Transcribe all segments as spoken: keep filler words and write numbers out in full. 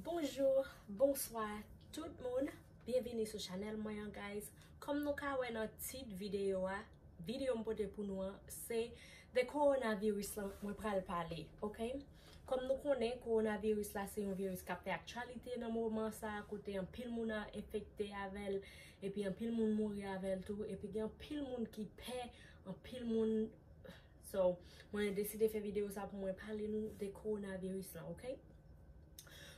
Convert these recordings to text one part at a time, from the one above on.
Bonjou, bonswa tout moun. Byenvini sou chanèl mwen an, guys. Kòm nou ka wè nan tit videyo a, videyo m pote pou nou an se The Coronavirus lan mwen pral pale, ok? Kòm nou konnen, kowonaviris la se yon viris k ap fè aktyalite nan moman sa a, kote anpil moun an enfekte avè l, epi anpil moun mouri avè l tou, epi gen anpil moun ki pè, anpil moun. So, mwen deside fè videyo sa pou mwen pale nou de kowonaviris lan, ok?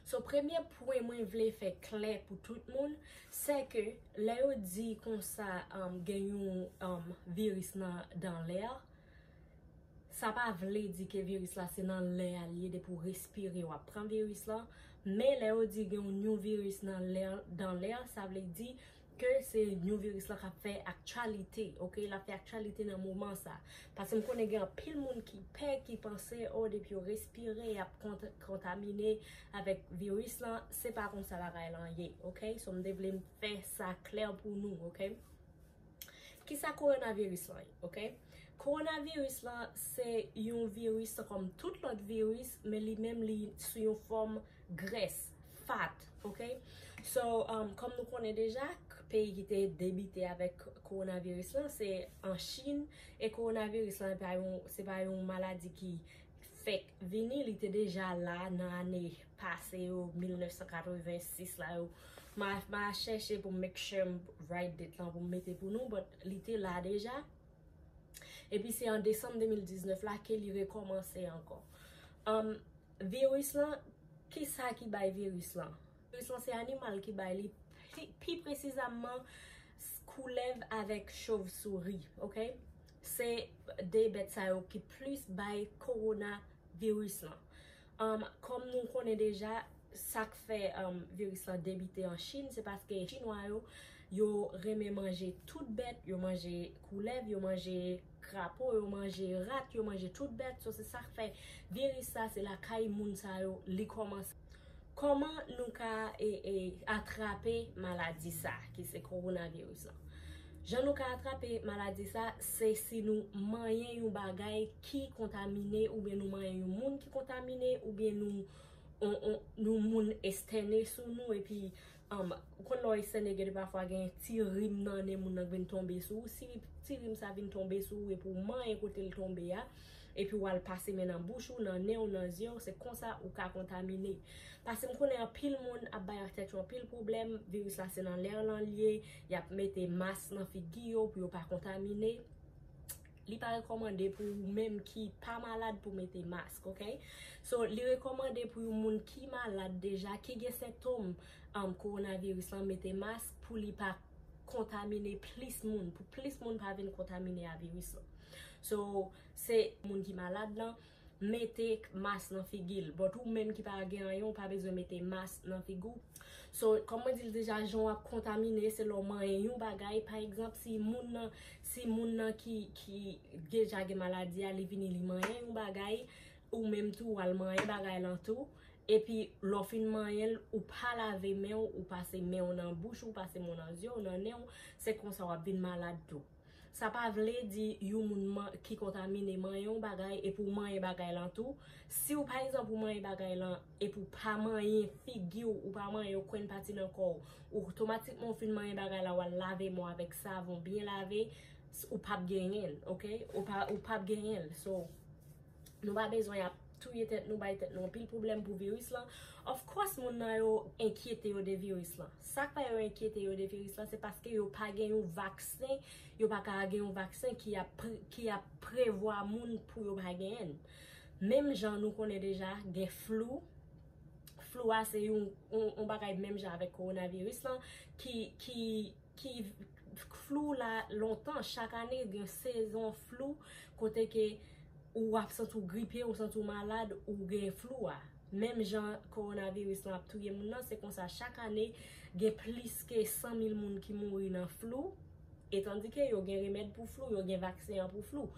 So, premye pwen mwen vle fè klè pou tout moun, se ke lè yo di konsa, um, gen yon, um, viris nan, dans l'air, sa pa vle di ke viris la se nan lè a l ye, depi w respire w ap pran viris lan. Men lè yo di gen yon, yon viris nan lè, dans l'air, sa vle di ke se yon viris lan k ap fè aktyalite, ok? L ap fè aktyalite nan moman sa. Paske m konnen gen anpil moun ki pè, ki panse, o, depi yo respire, y ap kont-, kontamine avèk viris lan. Se pa konsa bagay lan ye, ok? So, m te vle m fè sa klè pou nou, ok? Kisa kowonaviris lan ye, ok? Kowonaviris lan se yon viris kòm tout lòt viris, men li menm li sou yon fòm grès, fat, ok? So, um, kòm nou konnen deja, k-, peyi ki te debite avèk kowonaviris lan, se an Chin, e kowonaviris lan pa yon, se pa yon maladi ki fèk vini, li te deja la nan ane pase yo, mil nèf san katrevensis la yo. Ma, ma chèche pou m make sure m write date lan pou m mete pou nou, but li te la deja. Epi se an desanm de mil diznèf la ke li rekòmanse ankò. Um, viris lan, kisa ki bay viris lan? Viris lan se animal ki bay li, pi, pi presizamman, s-, koulèv avèk chovsouri, ok? Se de bèt sa yo ki plis bay kowonaviris lan. Um, kòm nou konnen deja, sa k fè, um, viris lan debite an Chin, se paske Chinwa yo, yo renmen manje tout bèt, yo manje koulèv, yo manje krapo, yo manje rat, yo manje tout bèt. So, se sa k fè viris sa, se lakay moun sa yo, li kòmanse. Kòman nou ka, e, e, atrape maladi sa, ki se kowonaviris lan? Jan nou ka atrape maladi sa, se si nou manyen yon bagay ki kontamine, oubyen nou manyen yon moun ki kontamine, oubyen nou, on, on, nou moun estène sou nou, epi, um, ou konn lè w estène, gen de pafwa gen ti rim nan nen moun nan k vin tonbe sou ou. Si ti rim sa vin tonbe sou ou, epi w manyen kote l tonbe a, epi w al pase men nan bouch ou, nan nen w, nan zye w, se konsa ou ka kontamine. Paske m konnen anpil moun ap bay tèt yo anpil pwoblèm, viris la se nan lè lan l ye, y ap mete mas nan figi yo pou yo pa kontamine. Li pa rekòmande pou ou menm ki pa malad pou mete mask, ok? So, li rekòmande pou yon moun ki malad deja, ki gen sentòm, um, kowonaviris lan, mete mask pou li pa kontamine plis moun, pou plis moun pa vin kontamine a viris lan. So, se moun ki malad lan, mete mas nan figi l. But ou menm ki pa gen anyen, ou pa bezwen mete mas nan figi w. So, kòm mwen di l deja, jan w ap kontamine, se lè w manyen yon bagay. Pa egzanp, si moun nan, si moun nan ki, ki deja gen maladi a, li vini, li manyen yon bagay, ou menm tou, w al manyen bagay lan tou. Epi, lè w fin manyen l, ou pa lave men w, ou pase men w nan bouch ou, pase men w nan zye w, nan nen w, se konsa w ap vin malad tou. Sa pa vle di yon moun man-, ki kontamine manyen yon bagay epi w manyen bagay lan tou. Si w, pa egzanp, ou manyen bagay lan epi w pa manyen figi w, ou pa manyen okenn pati nan kò w, otomatikman w fin manyen bagay la, w al lave men w avèk savon byen lave, s-, ou p ap genyen l, ok? Ou pa, ou p ap genyen l. So, nou pa bezwen ap touye tèt nou, bay tèt nou anpil pwoblèm pou viris lan. Of course, moun nan yo enkyete yo de viris lan. Sa k fè yo enkyete yo de viris lan, se paske yo pa gen yon vaksen, yo pa ka gen yon vaksen ki ap pre-, ki ap prevwa moun pou yo pa genyen l. Menm jan nou konnen deja, gen flou. Flou a se yon, yon, yon bagay menm jan avèk kowonaviris lan, ki, ki ki flou la lontan, chak ane gen sezon flou, kote ke ou ap santi w gripe, ou santi w malad, ou gen flou a. Menm jan kowonaviris lan ap touye moun nan, se konsa chak ane gen plis ke san mil moun ki mouri nan flou. Etandike yo gen remèd pou flou, yo gen vaksen an pou flou.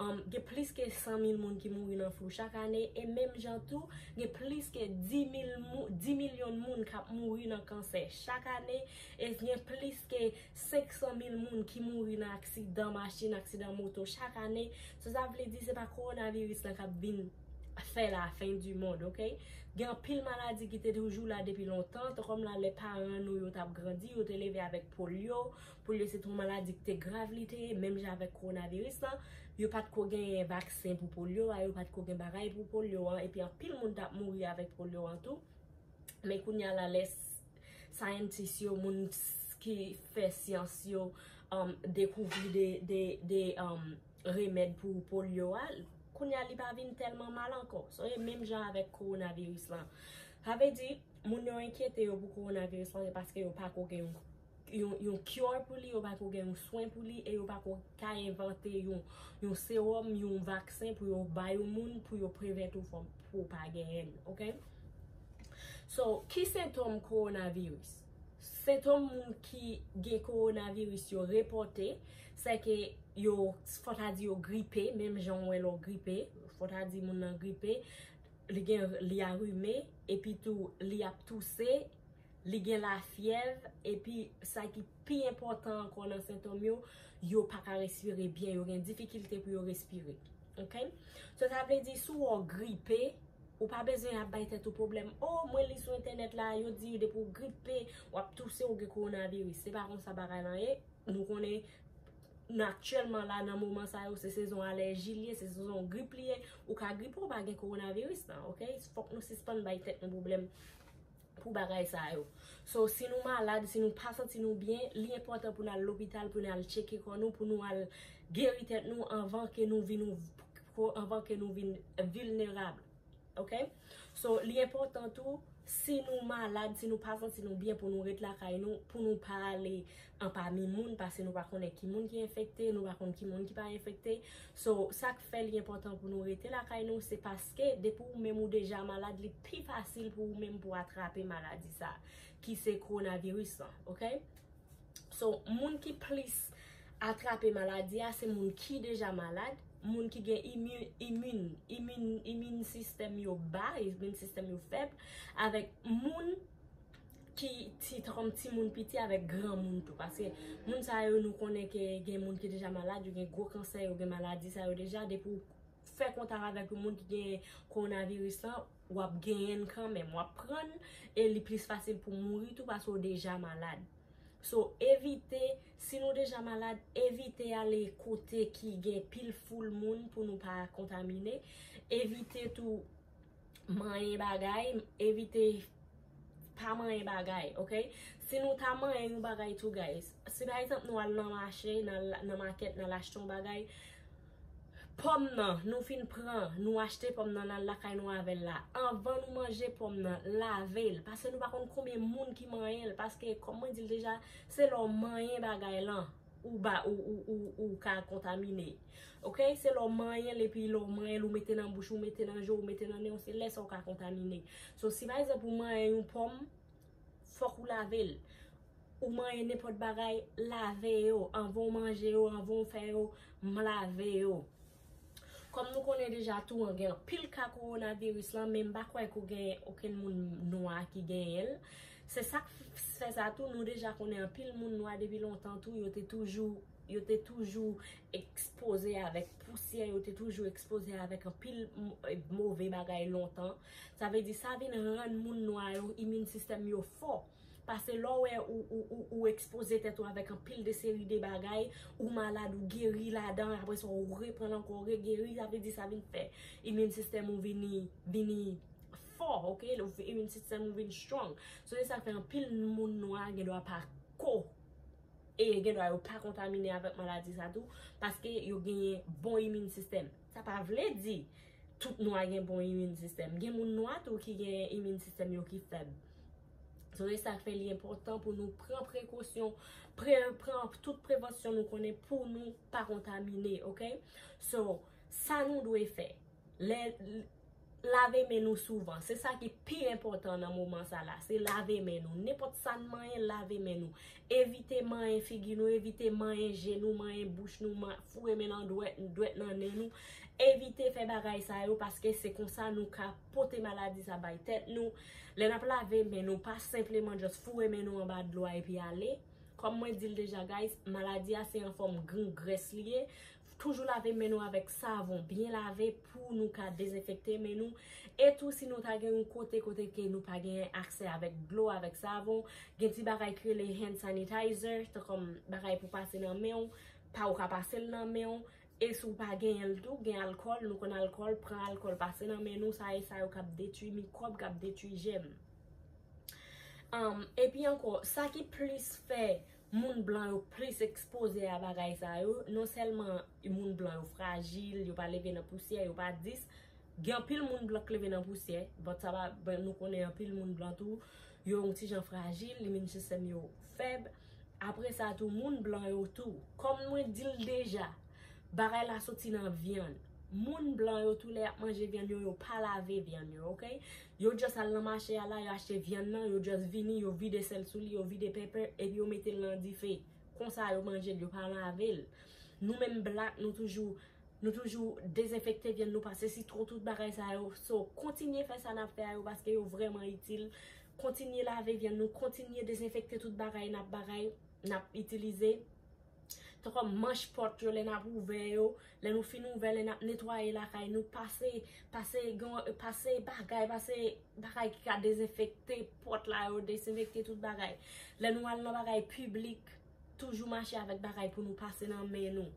Um, gen plis ke san mil moun ki mouri nan flou chak ane, e menm jan tou, gen plis ke dis mil mou-, dis milyon moun k ap mouri nan kansè chak ane, e gen plis ke senk san mil moun ki mouri nan aksidan machin, aksidan moto chak ane. So, sa vle di se pa kowonaviris lan k ap vin fè la fen di mond, ok? Gen anpil maladi ki te toujou la depi lontan, tan kòm la lè paran nou yo t ap grandi, yo te leve avèk polyo. Polyo se te yon maladi ki te grav, li te ye, menm jan avèk kowonaviris lan. Yo pa t ko genyen vaksen pou polyo a, yo pa t ko gen bagay pou polyo an, epi anpil moun t ap mouri avèk polyo an tou. Men kounye a la, lè s- scientist yo, moun s- ki fè syans yo, um, dekouvri de, de, de um, remèd pou polyo a, kounye a li pa vin tèlman mal ankò. So, e menm jan avèk kowonaviris lan. Sa vle di, moun yo enkyete yo pou kowonaviris lan, se paske yo pa ko gen yon, yon, yon cure pou li, yo pa ko gen yon swen pou li, e yo pa ko ka envante yon, yon sewòm, yon vaksen pou yo bay yon moun, pou yo prevent ou fòm, pou w pa genyen l, ok? So, ki sentòm kowonaviris? Sentòm moun ki gen kowonaviris yo repòte, se ke yo, fò ta di yo gripe, menm jan w wè lè w gripe, fò ta di moun nan gripe, li gen, li arime, epi tou li ap touse, li gen lafyèv, epi sa ki pi enpòtan ankò nan sentòm yo, yo pa ka respire byen, yo gen difikilte pou yo respire. Ok? So, sa vle di, si w gripe, ou pa bezwen ap bay tèt ou pwoblèm. Oh, mwen li sou entènèt la, yo di depi w gripe, w ap touse, ou gen kowonaviris. Se pa konsa bagay lan ye. Nou konnen, n aktyèlman la, nan moman sa yo, se sezon alèji li ye, se sezon grip li ye. Ou ka gripe, ou pa gen kowonaviris lan, ok? Fòk nou sispann bay tèt nou pwoblèm pou bagay sa yo. So, si nou malad, si nou pa santi nou byen, li enpòtan pou n al lopital, pou n al tcheke kò nou, pou nou al geri tèt nou anvan ke nou vin, anvan ke nou vin vilnerab. Ok? So, li enpòtan tou, si nou malad, si nou pa santi nou byen, pou nou ret lakay nou, pou nou pa ale anpami moun, paske nou pa konnen ki moun ki enfekte, nou pa konn ki moun ki pa enfekte. So, sa k fè li enpòtan pou nou rete lakay nou, se paske depi ou menm ou deja malad, li pi fasil pou ou menm pou atrape maladi sa, ki se kowonaviris lan, ok? So, moun ki plis atrape maladi a, se moun ki deja malad, moun ki gen imin, imin, imin, imin sistèm yo ba, imin sistèm yo fèb, avèk moun ki ti, kòm timoun piti avèk granmoun tou. Paske moun sa yo, nou konnen ke gen moun ki deja malad, yo gen gwo kansè, yo gen maladi sa yo deja. Depi w fè kontak avèk yon moun ki gen kowonaviris lan, w ap genyen l kanmenm. W ap pran l, e li plis fasil pou w mouri tou, paske w deja malad. So, evite, si nou deja malad, evite ale kote ki gen pil foul moun pou nou pa kontamine. Evite tou manyen bagay, evite pa manyen bagay, ok? Si nou ta manyen yon bagay tou, guys, si pa egzanp nou al nan mache, nan, nan makèt, nan al achte yon bagay, pòm nan, nou fin pran, nou achte pòm nan, n al lakay nou avè l la. Anvan nou manje pòm nan, lave l, paske nou pa konn konbyen moun ki manyen l, paske, kòm mwen di l deja, se lè w manyen bagay lan, ou ba, ou, ou, ou, ou ka kontamine. Ok? Se lè w manyen l, epi lè w manyen l, ou mete nan bouch ou, mete nan je w, mete nan nen w, se lè sa w ka kontamine. So, si pa egzanp ou manyen yon pòm, fòk ou lave l. Ou manyen nenpòt bagay, lave yo. Anvan w manje yo, anvan w fè yo, m lave yo. Kòm nou konnen deja tou, an gen anpil ka kowonaviris lan, men m pa kwè ke gen okenn moun nwa ki genyen l. Se sa k f- fè sa tou, nou deja konnen anpil moun nwa depi lontan tou, yo te toujou, yo te toujou ekspoze avèk pousyè, yo te toujou ekspoze avèk anpil m- move bagay lontan. Sa vle di, sa vin rann moun nwa yo, imin sistèm yo fò. Paske lè w wè ou, ou, ou, ou ekspoze tèt ou avèk anpil de seri de bagay, ou malad, ou geri ladan, apre sa ou reprann ankò, ou regeri, sa vle di sa vin fè imin sistèm ou vini, vini fò, ok? Imin sistèm ou vin strong. So, se sa k fè anpil moun nwa gen dwa pa ko, e gen dwa yo pa kontamine avèk maladi sa tou, paske yo genyen bon imin sistèm. Sa pa vle di tout nwa gen bon imin sistèm. Gen moun nwa tou ki gen imin sistèm yo ki fèb. So, se sa k fè li enpòtan pou nou pran prekosyon, pre, pran tout prevansyon nou konnen pou nou pa kontamine, ok? So, sa nou dwe fè, lè, lave men nou souvan. Se sa ki pi enpòtan nan moman sa la. Se lave men nou. Nenpòt sa n manyen, lave men nou. Evite manyen figi nou, evite manyen je nou, manyen bouch nou, man- foure men nan dwèt, dwèt nan nen nou. Evite fè bagay sa yo, paske se konsa nou ka pote maladi sa bay tèt nou. Lè n ap lave men nou, pa senpleman just foure men nou anba dlo a epi ale. Kòm mwen di l deja, guys, maladi a se an fòm gangrès li ye. Toujou lave men nou avèk savon, byen lave pou nou ka dezenfekte men nou. E tou, si nou ta gen yon kote, kote ke nou pa gen aksè avèk dlo, avèk savon, gen ti bagay ki rele hand sanitizer, tan kòm bagay pou pase nan men w, pa ou ka pase l nan men w. E si w pa genyen l tou, gen alkòl, nou konn alkòl, pran alkòl, pase nan men nou, sa e sa yo k ap detwi mikwòb, k ap detwi jèm. Um, epi ankò, sa ki plis fè moun blan yo plis ekspoze a bagay sa yo, non sèlman moun blan yo frajil, yo pa leve nan pousyè, yo pa dis, gen anpil moun blan k leve nan pousyè, but sa pa, but nou konnen anpil moun blan tou, yo yon ti jan frajil, immune system yo fèb. Apre sa tou, moun blan yo tou, kòm mwen di l deja, bagay la soti nan vyann. Moun blan yo tou lè y ap manje vyann yo, yo pa lave vyann yo, oke? Yo just al nan mache a la, yo achte vyann nan, yo just vini, yo vide sèl sou li, yo vide pepper, epi yo mete l nan dife. Konsa yo manje l, yo pa lave l. Nou menm black, nou toujou, nou toujou dezenfekte vyann nou, pase sitwon, tout bagay sa yo. So, kontinye fè sa n ap fè a yo, paske yo vrèman itil. Kontinye lave vyann nou, kontinye dezenfekte tout bagay n ap bagay, n ap itilize. Tankou manch pòt yo, lè n ap ouvè yo, lè nou fin ouvè, lè n ap netwaye lakay nou, pase, pase, gen, pase bagay, pase bagay ki ka dezenfekte pòt la yo, dezenfekte tout bagay. Lè nou al nan bagay piblik, toujou mache avèk bagay pou nou pase nan men nou.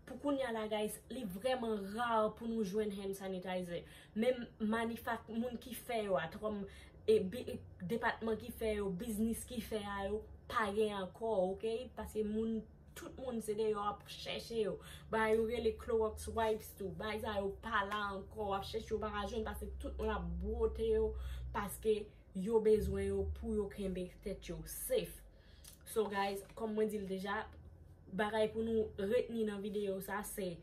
Pou kounye a la, guys, li vrèman ra pou nou jwenn hand sanitizer. Menm manifak, moun ki fè yo a, tankou, e, bi-, e, depatman ki fè yo, biznis ki fè a yo, pa gen ankò, oke? Paske moun, tout moun se deyò ap chèche yo. Bagay yo rele Clorox wipes tou. Bagay sa yo pa la ankò, w ap chèche yo pa ka jwenn paske tout moun ap bwote yo paske yo bezwen yo pou yo kenbe tèt yo safe. So guys, kòm mwen di l deja, bagay pou nou retni nan videyo sa se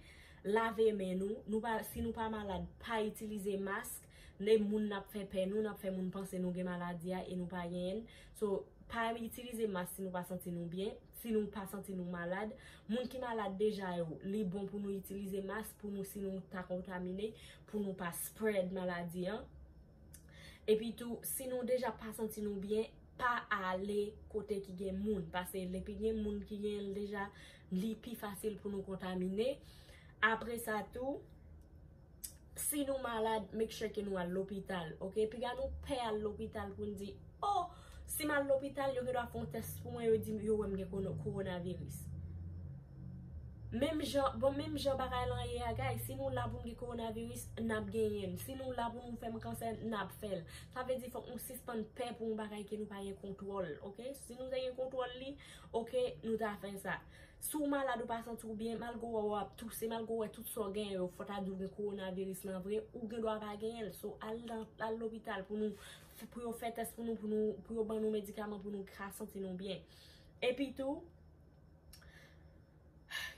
lave men nou. Nou pa, si nou pa malad, pa itilize mask. Ne moun n ap fè pè nou, n ap fè moun panse nou gen maladi a e nou pa genyen l. So, pa itilize mask si nou pa santi nou byen, si nou pa santi nou malad. Moun ki malad deja yo, li bon pou nou itilize mask pou nou, si nou ta kontamine, pou nou pa spread maladi an. Epi tou, si nou deja pa santi nou byen, pa ale kote ki gen moun. Paske depi gen moun ki gen l deja, li pi fasil pou nou kontamine. Apre sa tou, si nou malad, make sure ke nou al lopital, oke? Piga nou pè al lopital pou n di, oh, si m al lopital, yo gendwa fè yon tès pou mwen, yo di yo wè m gen kono-, kowonaviris. Menm jan, bon, menm jan bagay lan ye a, guys, si nou la pou n gen kowonaviris, n ap genyen l. Si nou la pou nou fè m kansè, n ap fè l. Sa vle di fòk nou sispann pè pou yon bagay ke nou pa gen kontwòl, oke? Si nou te gen kontwòl li, oke, nou ta fè sa. Si w malad ou pa santi w byen, malgre w wè w ap touse, malgre w wè tout sa w genyen yo, fò ta di w gen kowonaviris lan vre, ou gendwa pa genyen l. So, al nan, al lopital pou nou, pou yo fè tès pou nou, pou nou, pou yo ban nou medikaman pou nou ka santi nou byen. Epi tou,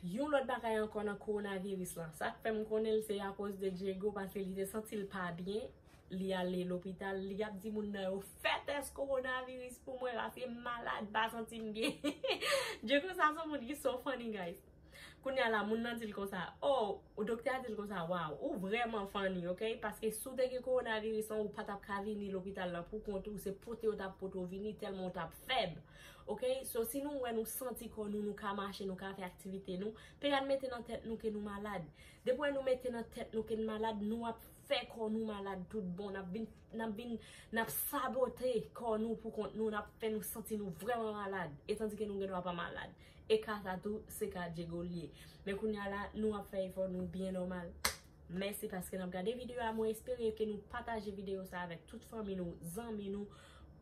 yon lòt bagay ankò nan kowonaviris lan. Sa k fè m konnen l se akoz de Diego, paske li te santi l pa byen, li ale lopital, li ap di moun nan yo fè tès kowonaviris pou mwen, paske m malad, m pa santi m byen. Diego sa se yon moun ki so funny, guys. Kounye a la, moun nan di l konsa, oh, doktè a di l konsa, waw, ou vrèman funny, oke? Paske si w te gen kowonaviris lan, ou pa t ap ka vini lopital lan pou kont ou, se pote yo t ap pote w vini, tèlman w t ap fèb, oke? So, si nou wè nou santi kò nou, nou ka mache, nou ka fè aktivite nou, pa mete nan tèt nou ke nou malad. Depi wè nou mete nan tèt nou ke n malad, nou ap fè kò nou malad tout bon. N ap vin, n ap vin, n ap sabote kò nou pou kont nou, n ap fè nou santi nou vrèman malad. E tandike nou gendwa pa malad. E ka sa tou, se ka Diego l ye. Men kounye a la, nou ap fè efò nou byen nòmal. Mèsi paske n ap gade videyo a. Mwen espere ke nou pataje videyo sa avèk tout fanmi nou, zanmi nou.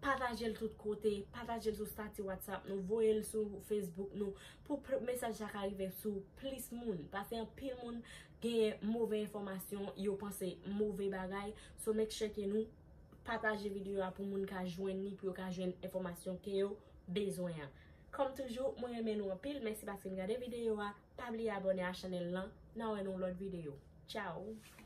Pataje l tout kote, pataje l sou stati WhatsApp nou, voye l sou Facebook nou, pou pl-, mesaj sa ka rive sou plis moun. Paske anpil moun genyen move enfòmasyon, yo panse move bagay. So make sure ke nou pataje videyo a pou moun ka jwenn li, pou yo ka jwenn enfòmasyon ke yo bezwen an. Kòm toujou, mwen renmen nou anpil. Mèsi paske n gade videyo a. Pa bliye abòne a chanèl lan. N a wè nan yon lòt videyo. Tchao!